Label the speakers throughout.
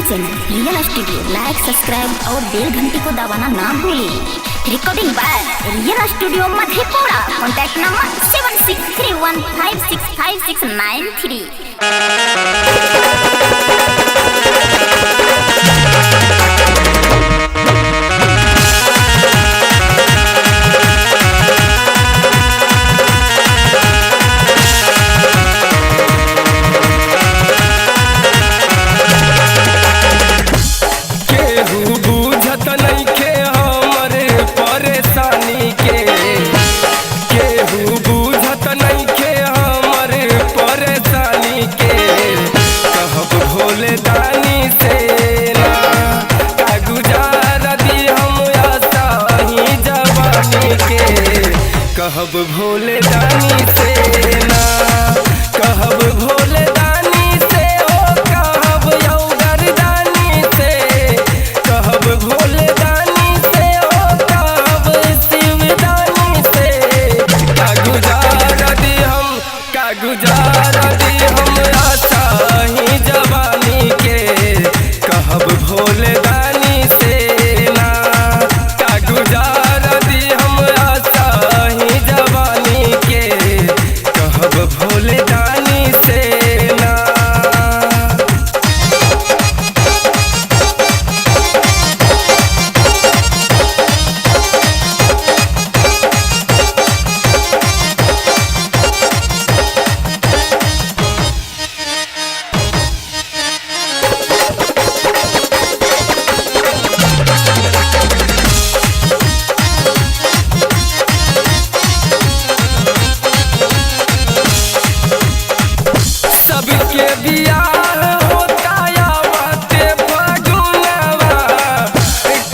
Speaker 1: Channel real studio like subscribe और बेल घंटी को दबाना ना भूलें। Recording by real studio Madhepura. Contact number 7631565693।
Speaker 2: केहू बुझत नइखे हमरे परेशानी के, केहू बुझत नइखे हमरे परेशानी के। कहब भोले दानी से ना का गुजार दी हम आसाही जवानी के। कहब भोले दानी से ना, कहब भोले दानी से, ओ कहब यौ गरदानी से। कहब भोले दानी से, ओ कहब शिव दानी से। का गुजार दी हम, का गुजार दी हम आसाही जवानी के। कहब भोले दानी से ना, का गुजार दी हम आसाही जवानी के। कहब भोले दानी से ना। सबके बियाह होता या बाते फगुनवा,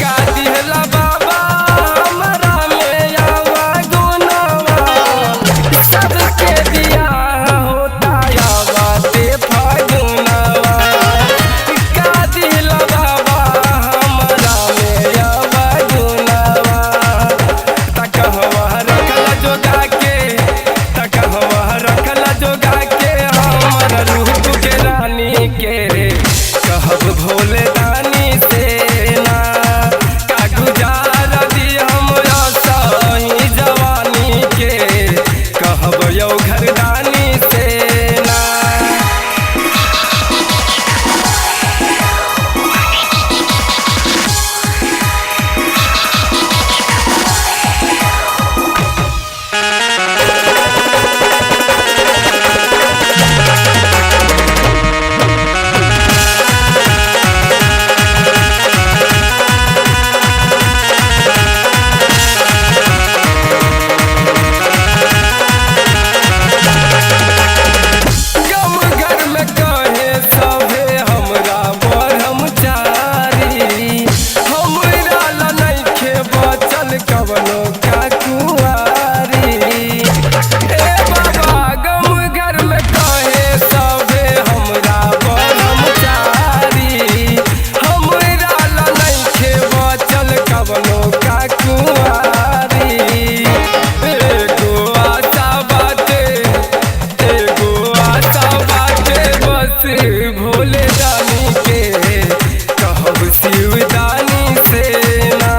Speaker 2: का दिहला बाबा हमरा में आवा गुनवा। सबके बियाह होता या बाते फगुनवा, का दिहला बाबा हमरा में आवा गुनवा। तकहवा रखल जोगा के, तकहवा रखल जोगा के हमर रूप के रानी के। कहब भोले दानी से ना, का गुजार दी हम सही जवानी के। कहब यौ घरदानी से ना। गम घर में कहे सभे हमरा ब्रह्मचारी, हमरा ला नइखे बचल कवनो का कुंवारी। ए बाबा, गम घर में कहे सभे हमरा ब्रह्मचारी, हमरा ला नइखे बचल कवनो का कुंवारी। एगो आशा बाटे, एगो आशा बाटे बस भोले दानी के। कहब शिव दानी से ना,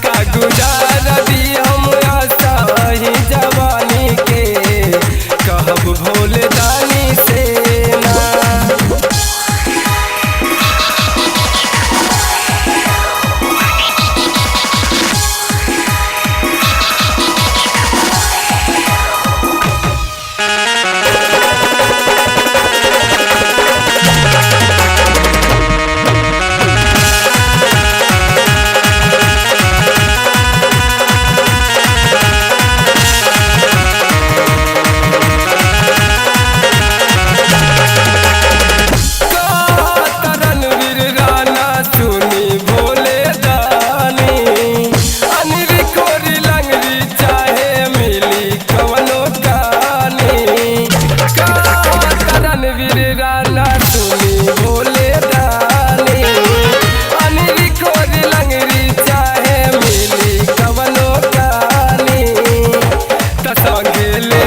Speaker 2: का गुजार दी हम आसाही जवानी के। कहब भोले दानी से ना। रणवीर राणा सुनी भोले दानी, अनिल खोरी लंगड़ी चाहे मिली कवनो कानी। रणवीर राणा सुनी भोले दानी, अनिल खोरी लंगड़ी चाहे मिली कवनो कानी। त संगे ले